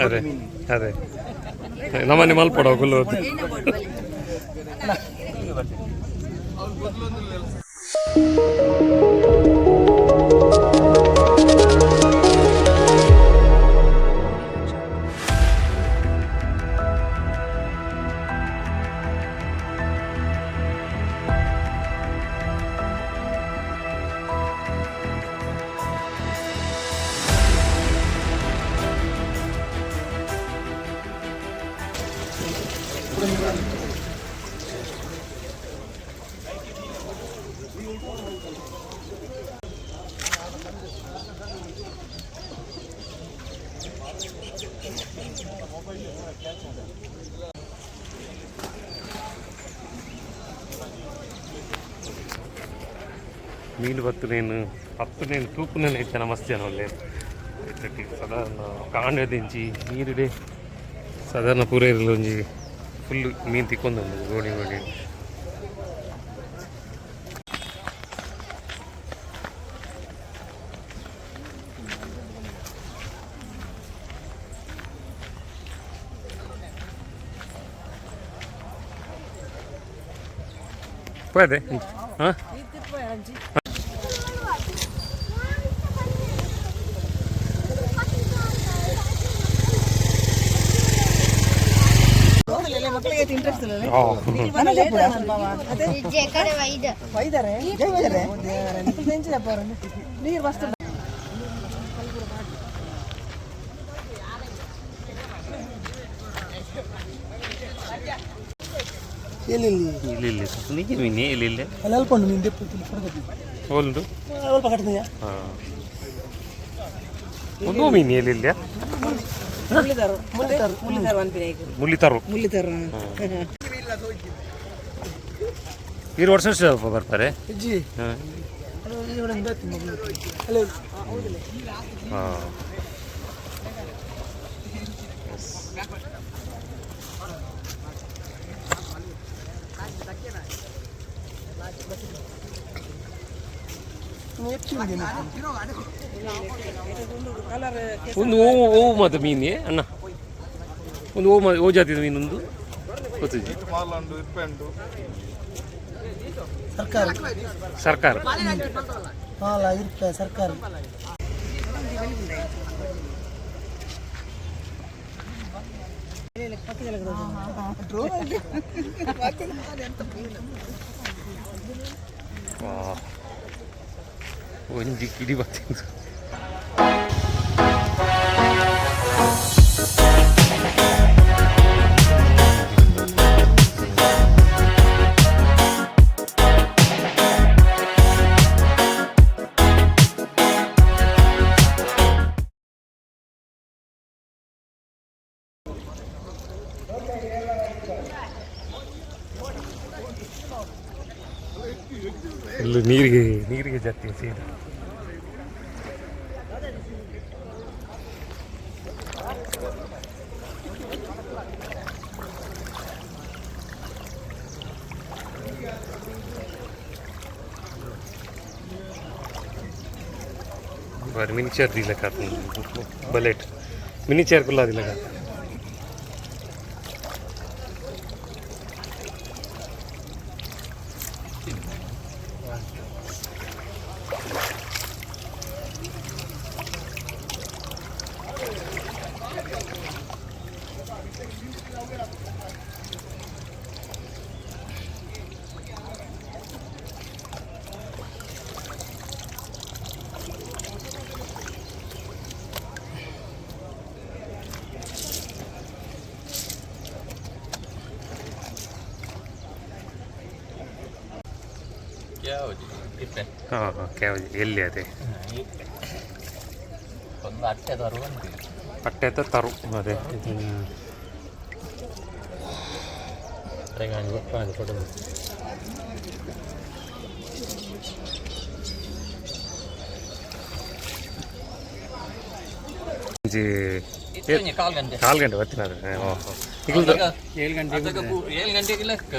ಅದೇ ಅದೇ ನಮ್ಮನೆ ಮಲ್ಪಡ ಕುಲ್ಲು. ಮೀನು ಬತ್ತುನೇನು ಪತ್ತುನೇನು ತೂಪುನೇನು ಇತ್ತೆ ಮಸ್ತ್ ಜನ ಉಲ್ಲೆರ್. ಐತಟ್ಟಿ ಸಾಧಾರಣ ಕಾಂಡೆದಿಂಚಿ ನೀರುಡೆ ಸಾಧಾರಣ ಪೂರ ಒಂಜಿ ಫುಲ್ ಮೀನು ತಿಕ್ಕೊಂದುಂಡು ಗೋಣಿ ಗೋಣಿ. ಪೋಯದೆ ಹಾಂ. ಮಕ್ಕಳಿಗೆ ಇಂಟ್ರೆಸ್ಟ್ ಇಲ್ಲ. ಒಯ್ದಾರೆ ನೀರು ಮಸ್ತ್. ಇಲ್ಲ ಇಲ್ಲ, ನಿಜ ಮೀನು ಇಲ್ಲ ಇಲ್ಲ. ಅಲ್ಲಿ ಅಲ್ಕೊಂಡು ಮೀನು ದೆಪ್ಪು ಕೊಡಬೇಕು. ಓಲ್ದು. ಅಲ್ಪ ಕಟ್ತೀಯ. ಹಾಂ, ಒಂದು ಮೀನು ಎಲ್ಲಿಲ್ಲ. ಮುಳ್ಳಿದಾರು ಮುಳ್ಳಿದಾರು ಮುಳ್ಳಿದಾರು ಅನ್ಪಿನ. ಮುಳ್ಳಿತರು. ಮುಳ್ಳಿದಾರು. ಇರು ವರ್ಷ ವರ್ಷ ಬರ್ತಾರೆ. ಅಜ್ಜಿ. ಹಾಂ. ಅಲ್ಲ. ಹಾಂ. ಒಂದು ಓ ಓ ಮಾತ ಮೀನು ಅಣ್ಣ, ಒಂದು ಓ ಓ ಜಾತಿದ ಮೀನೊಂದು ಗೊತ್ತಿದೆ. ಸರ್ಕಾರ. ಸರ್ಕಾರ. ಹಾಲ ಇರ್ಪ ಸರ್ಕಾರ. ವಾ, ಒಂಜಿ ಕಿಡಿ ಬತ್ತಿಂದು. ಇಲ್ಲಿ ನೀರಿಗೆ ನೀರಿಗೆ ಜಾಸ್ತಿ ಸೀದಾ. ಬಾರಿ ಮಿನಿಚೇರ್ ದೀಲಕ ಬಲೆಟ್ ಮಿನಿಚೇರ್ ಕುಲ್ಲ ದಿಲಕ. ಹಾಂ ಹಾಂ, ಕ್ಯಾವಜಿ ಎಲ್ಲಿ ಅದೇ. ಒಂದು ಅಟ್ಟೆ ತರು ಉಂಟು. ಅಟ್ಟೆತ ತರು ಅದೇ. ಫೋಟೋ. ಒಂಜಿ ಇತ್ತೊಂಜಿ ಕಾಲು ಗಂಟೆ. ಕಾಲು ಗಂಟೆ ಬತ್ತಿನ. ಓಹೋ, ಇಗ್ಲ್ದ. 7 ಗಂಟೆ, 7 ಗಂಟೆಗೆ ಲೆಕ್ಕ.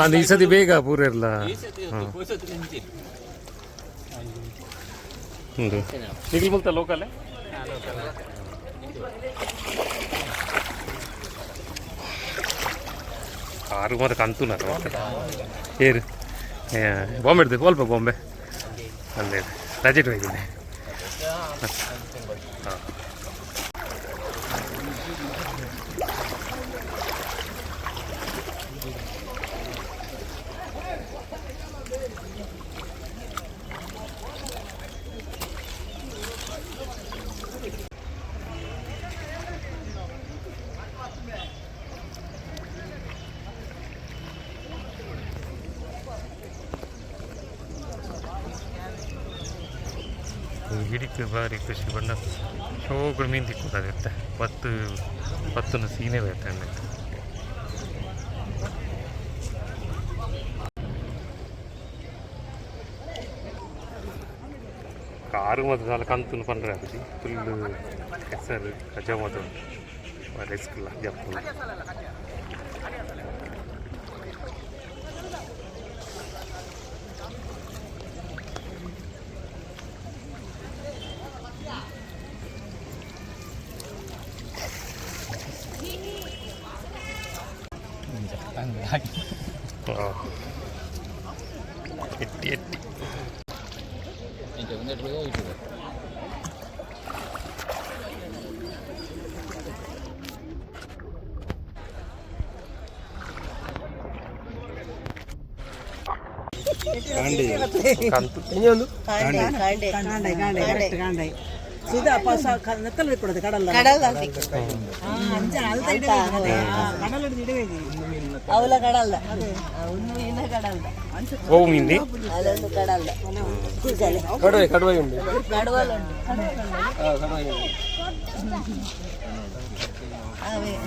ಅಂದ್ ಈ ಸತಿ ಬೇಗ ಪೂರ ಇರಲ್ಲ. ಈ ಸತಿ ಪೂಸತಿ ನಿಂತಿಲ್ಲ. ಉಂದು ನಿಗಲ್ ಮುಲ್ತ ಲೋಕಲ್. ಕಾರು ಮಾತ್ರ ಕಂತುನ ಏರು ಬಾಂಬೆ ಹಿಡ್ದು ಅಲ್ಪ ಬಾಂಬೆ ಅಲ್ಲೇ ರಜೆಟ್ ಹೋಗಿದ್ದೆ. ಹಾಂ, ಹಿಡಿಕೆ ಬಾರಿ ಖುಷಿ ಬಣ್ಣ ಶೋಕುಡು ಮೀನು ತಿಕ್ಕೋದಾಗುತ್ತೆ. ಪತ್ತು ಪತ್ತನ ಸೀನೆ ಬೇತಂಡೆ. ಕಾರು ಮತ್ತು ಸಾಲ ಕಂತುನು ಪಂಡ್ರೆ ಆಪುಜಿ. ಫುಲ್ ಕೆಸರು ಕಜ ಮಾತ ರಿಸ್ಕ್ ಇಲ್ಲ ಜಪ್ಪು. ಎಟ್ಟಿ ಎಟ್ಟಿ. ಕಂತು. ಕಾಂಡೆ ಕಾಂಡೆ ಕರೆಕ್ಟ್ ಕಾಂಡೆ ಸೀದಾ ಪಾಸ ನೆತ್ತಲ್ ಕೊಡೋದು ಕಡಲ ಕಡಲ್. ಅಂಚ ಅಲ್ತ ಇಡವೆ ಕಡಲ ಇಡವೆ. ಅವಲ ಕಡಲ್ದ ಒಂದು ಮೀನ ಕಡಲ್ದ. ಓ ಮೀನು. ಅದೊಂದು ಕಡಲ್ದ ಕೂಸಲೆ. ಕಡುವೆ ಕಡುವೆ ಉಂಟು. ಕಡವಲ್ ಉಂಟು.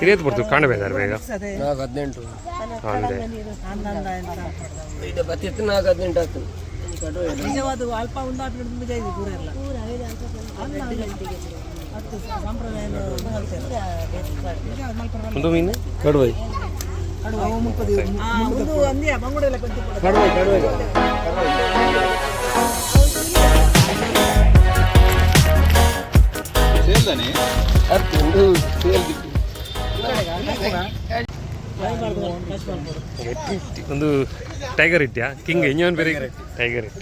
ಹಿರಿಯತ್ ಬರ್ತದೆ ಕಾಂಡೆ ಬೇದಾರೆ ಬೇಗ. ಅದೇ. ನಾಲ್ಕು ಹದಿನೆಂಟು. ಕಾಂಡೆ. ಅಂದಂದ ಎಂತ. ಇದು ಬತ್ತಿತ್ತು ನಾಲ್ಕು ಹದಿನೆಂಟು ಆಗ್ತದೆ ಕಡುವೆ. ನಿಜವಾದ ಅಲ್ಪ ಉಂಡಾಪಿನ ಮುಂಜೆ ಇದು ಪೂರ ಎಲ್ಲ ಹತ್ತು ಸಂಪ್ರದಾಯ. ಒಂದು ಮೀನು. ಕಡುವೆ. ಒಂದು ಅಂದ್ಯ ಬಂಗುಡೆ ಎಲ್ಲ ಕೊಂಚ. ಕಡುವೆ ಕಡುವೆ. ಹತ್ತು ಒಂದು ಸೇಲ್. ಎಟ್ಟಿ ಎಟ್ಟಿ. ಒಂದು ಟೈಗರ್ ಇಟ್ಟಿಯಾ ಕಿಂಗ್ ಇನ್ನೊಂದು ಬೇರೆ ಟೈಗರ್ ಇಟ್ಟು.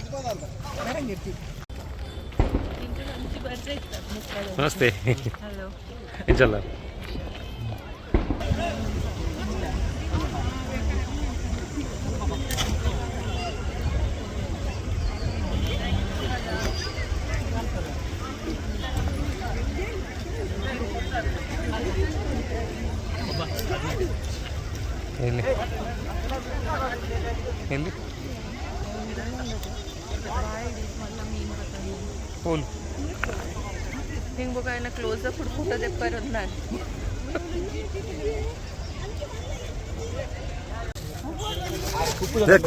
ನಮಸ್ತೆ. ಎಂಚಲ್ಲ? ಎಲ್ಲಿ ಎಲ್ಲಿ ಹೋಲ್? ಹಿಂಗೆ ಬೊಕ ಕ್ಲೋಸ್ ಅಪ್ ಫೋಟೋ ತೆಪ್ಪಾರ ನಾನು.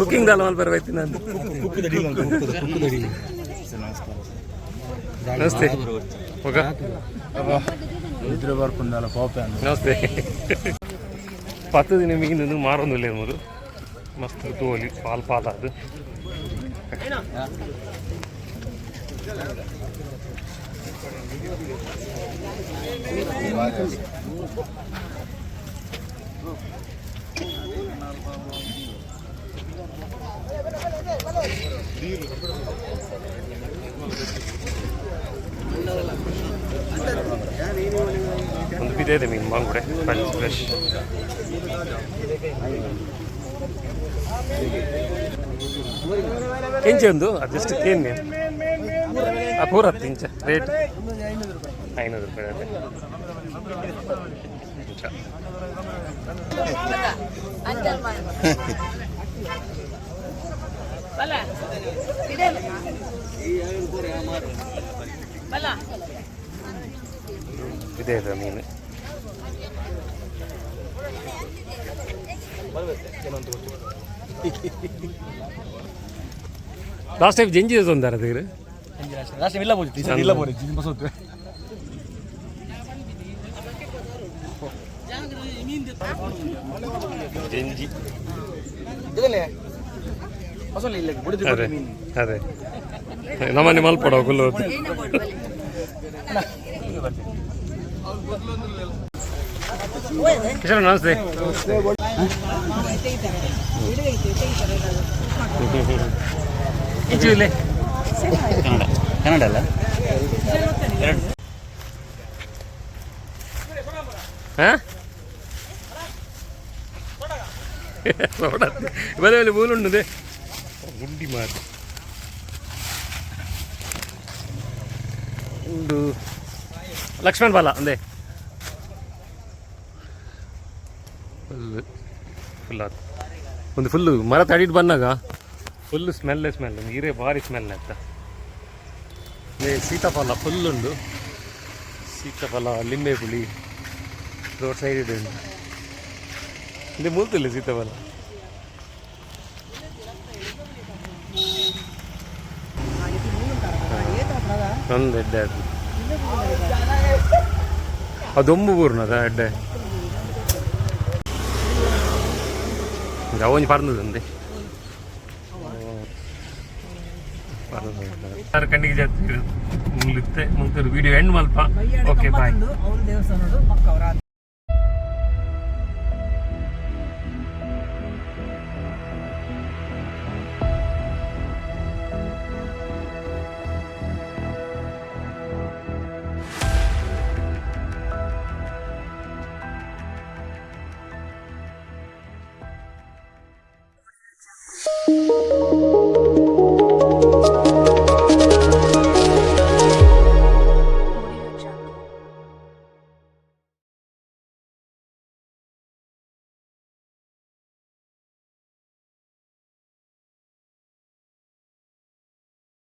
ಕುಕಿಂಗ್ ದಾಲ್ ಮಲ್ಪ ಬರಬೇಕು ನಾನು. ನಮಸ್ತೆ ಮಗ. ನಮಸ್ತೆ. 10 ದಿನ ಮೀನು ಮಾರೊಂದಿಲ್ಲ ಮೂರು ಮಸ್ತ್ ತೋಲಿ ಪಾಲ್ ಪಾಲ್ ಅದು. ಒಂದು ಬಿದೆ ಇದೆ ಮೀನು ಬಂಗುಡೆ ಫ್ರೆಶ್ ಫ್ರೆಶ್. ಕೆಂಚೆ ಒಂದು ಅದೆಷ್ಟು ಕೇನ್ಯ ಆ ಪೂರ ಹತ್ತು ಇಂಚ ರೇಟ್? 500 ರೂಪಾಯಿ ಅದೇ ಇಂಚ. ಇದೆ ಇದೆ ಮೀನು. ಲಾಸ್ಟ್ ಟೈಮ್ ಜಂಜಿ ತೊಂದರೆ ಅದು. ಲಾಸ್ಟ್ ಇಲ್ಲ ಬೋಜಿ ಇಲ್ಲ ಬೋರಿ ಬಸೋತು. ಜಂಜಿ. ಇಲ್ಲ ಅದೇ ಅದೇ. ನಮ್ಮನೆ ಮಲ್ಪಡ ಕುಲ್ಲು. ಕಿಶೋರ್, ನಮಸ್ತೆ. ಇಂಚು ಇಲ್ಲೇ. ಕನ್ನಡ ಕನ್ನಡ ಅಲ್ಲ. ಹಾ, ಸೋಡ ಬಲೆ ಬಲೆ ಮೂಲುಂಡುದೆ ಗುಂಡಿ ಮಾರು ಉಂಡು. ಲಕ್ಷ್ಮಣ್ ಬಾಲ ಅಂದೆ ಫುಲ್ ಫುಲ್ ಆತು. ಒಂದು ಫುಲ್ಲು ಮರ ತಡಿಟ್ ಬಂದಾಗ ಫುಲ್ ಸ್ಮೆಲ್ಲೇ ಸ್ಮೆಲ್, ನೀರೇ ಭಾರಿ ಸ್ಮೆಲ್ ಆಯ್ತಾ. ಸೀತಾಫಲ ಫುಲ್ ಉಂಡು, ಸೀತಾಫಲ, ಲಿಂಬೆ ಪುಳಿ ರೋಡ್ ಸೈಡ್ ಇದೆ. ಇದು ಮೂಲ್ತಿಲ್ಲ ಸೀತಾಫಲ. ಒಂದು ಎಡ್ಡೆ ಅದು ಅದೊಂಬು ಬೂರ್ನದ ಎಡ್ಡೆ ಒಂಜಿ ಪರ್ನದಂತೆ. ಕಣ್ಣಿಗೆ ಜಾತ್ರೆ ಮುಗ್ಲಿತ್ತೆ ಮುಗ್ತಾರೆ. ವಿಡಿಯೋ ಎಂಡ್ ಮಲ್ಪ. Okay, bye. ಅವ್ರ ದೇವಸ್ಥಾನ ನೋಡು ಪಕ್ಕ ಅವ್ರ.